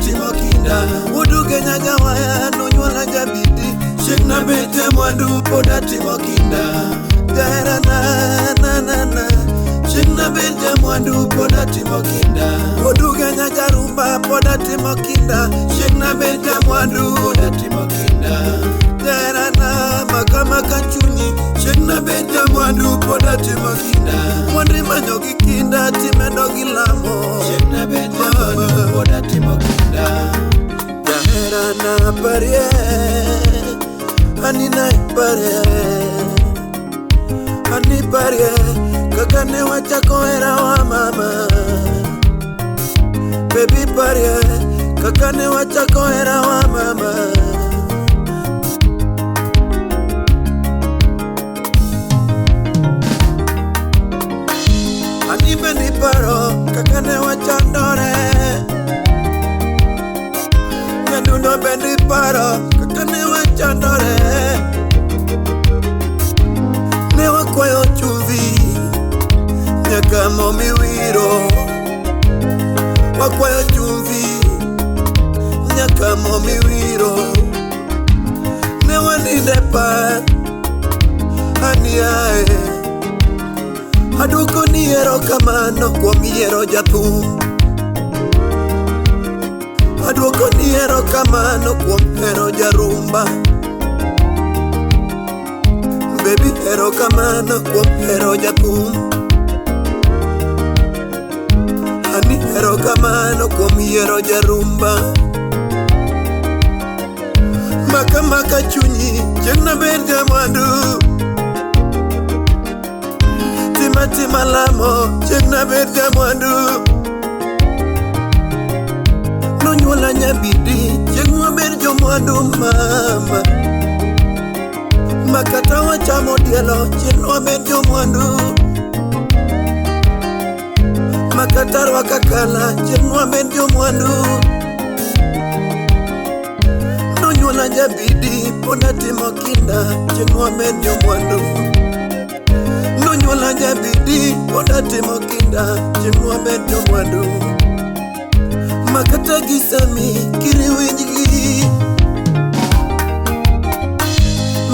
timo kinda. Wuoduge nyanyawaya nonyuola jabidi, chieng' nabed jamwandu pod atimo kinda. Jaherana na na na, chieng' nabed jamwandu pod atimo kinda. Wuoduge nyajarumba pod atimo kinda, chieng' nabed jamwandu pod atimo kinda. Jaherana maka maka chunyi, chieng' nabed jamwandu pod atimo kinda. Mwandu imanyo gi kinda timedo gi lamo, chieng' nabed jamwandu pod atimo kinda. Jaherana parie, anina parie, ani parie kaka ne wachako herawa mama. Baby parie kaka ne wachako herawa mama. Ani bende iparo kaka ne wachandore, nyadundo bende iparo kaka ne wachandore. Ne wakwayo chumvi nyaka mo miwiro, wakwayo chumvi nyaka mo miwiro. Ne wanindo e par aniae, aduokoni erokamano kuom yiero jathum, aduokoni erokamano kuom hero jarumba. Baby erokamano kuom hero jathum, ani erokamano kuom yiero jarumba. Maka maka chunyi chieng' nabed jamwandu, tima tima lamo chieng' nabed jamwandu. Nonyuola nyabidi chieng' wabed jomwandu mama, makata wachamo dielo chieng' wabed jomwandu. Makata rwaka kala chieng' wabed jomwandu. Nonyuola jabidi pod atimo kinda chieng' wabed jomwandu. Nonyuola jabidi pod atimo kinda chieng' wabed jomwandu. Makata gi sami kiriwinjgi,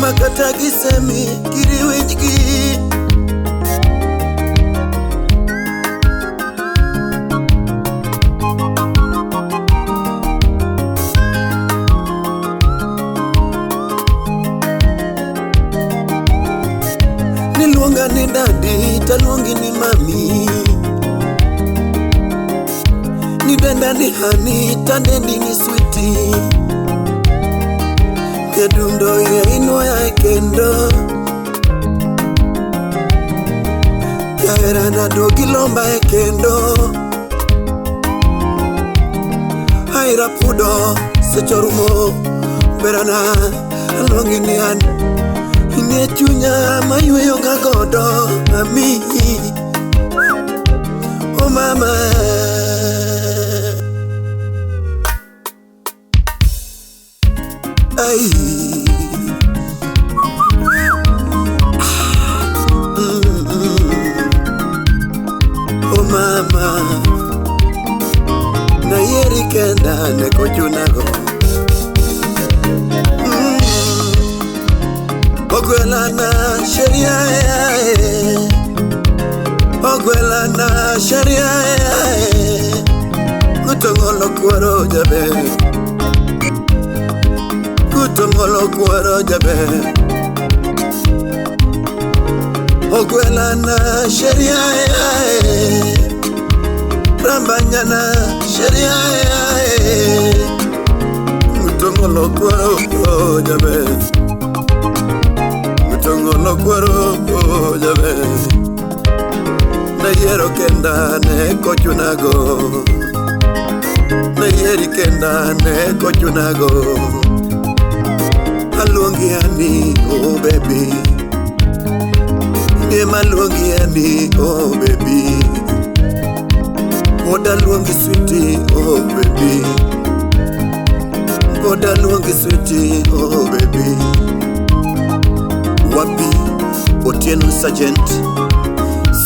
makata gi sami kiriwinjgi. Niluonga ni dadi taluongi ni mami, nidenda ni hani tadendi ni switi. Nyadundo ye inwoya kendo, jaherana duogi lomba e kendo. Aira pudo seche orumo berana aluongi ni an, inie chunya mayweyo ga godo amiyi oh mama. Ai. Oh mama, nayieri kenda ne kochunago. Ogwelana sheria yae, ogwelana sheria yae, kutongolo kwaro jaber, kutongolo kwaro jaber. Ogwelana sheria yae, rambanyana sheria yae, kutongolo kwaro jaber, kutongolo kwaro jaber. Nayiero kenda ne kochunago, nayieri kenda ne kochunago. Aluongi ani oh baby, ema aluongi ani oh baby, pod aluongi sweetie oh baby, pod aluongi sweetie oh baby. Wapi Otieno Sergeant,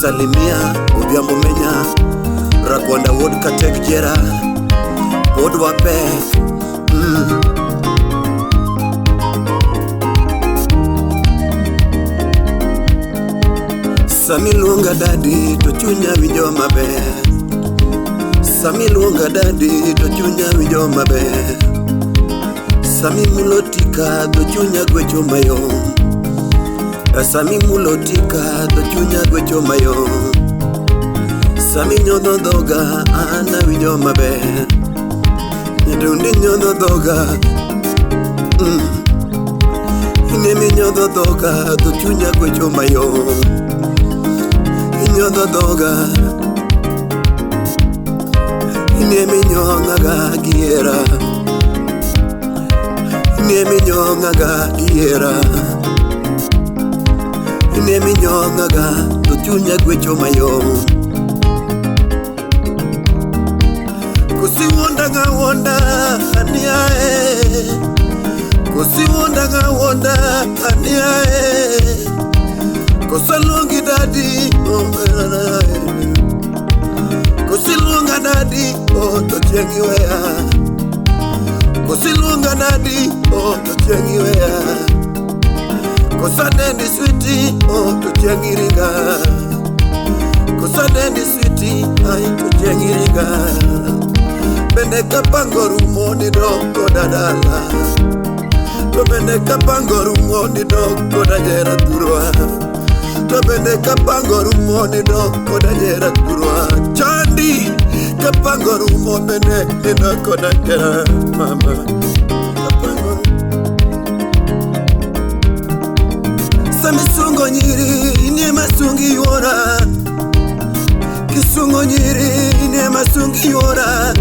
Salimia Odhiambo Menya, Rakwanda Wuod Katek Jera, Pod wapek. Sami luonga dadi to chunya winjo maber. Sami luonga dadi to chunya winjo maber. Sami mulo tika to chunya gwecho mayom. Sami mulo tika to chunya gwecho mayom. Sami nyodho dhoga an awinjo maber. Nyadundi nyodho dhoga. Inemi nyodho dhoga to chunya gwecho mayom. Inyodho dhoga. Inemi nyong'aga gi hera. Inemi nyong'aga gi hera. Inemi nyong'aga to chunya gwecho mayom. Kusiwuonda ng'awuonda aniae. Kusiwuonda ng'awuonda aniae. Kosaluongi dadi Kosiluonga dadi oh to chieng' iweya. Kosiluonga dadi oh to chieng' iweya. Kosadendi switi oh to chieng' iringa. Kosadendi switi ai to chieng' iringa. Bende kapango rumo ni dok koda dala. To bende kapango rumo ni dok koda jera thurwa. To bende kapango rumo ni dok koda jera thurwa. Chandi kapango rumo bende ni dok koda jera mama. Kapango Sami sungo nyiri inie masungi yuora. Kisungo nyiri inie masungi yuora.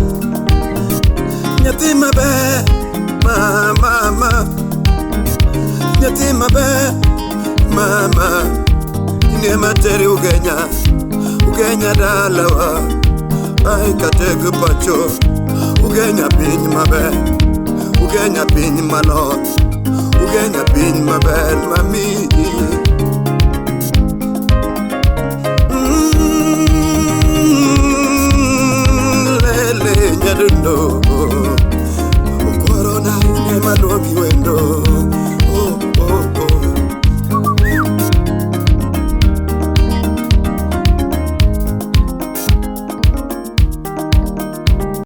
Nyathi maber mama. Nyathi maber mama. Inie materi Ugenya. Ugenya dalawa. Ai kateg pacho. Ugenya piny maber. Ugenya piny maloth. Ugenya piny maber mami. Lele nyadundo.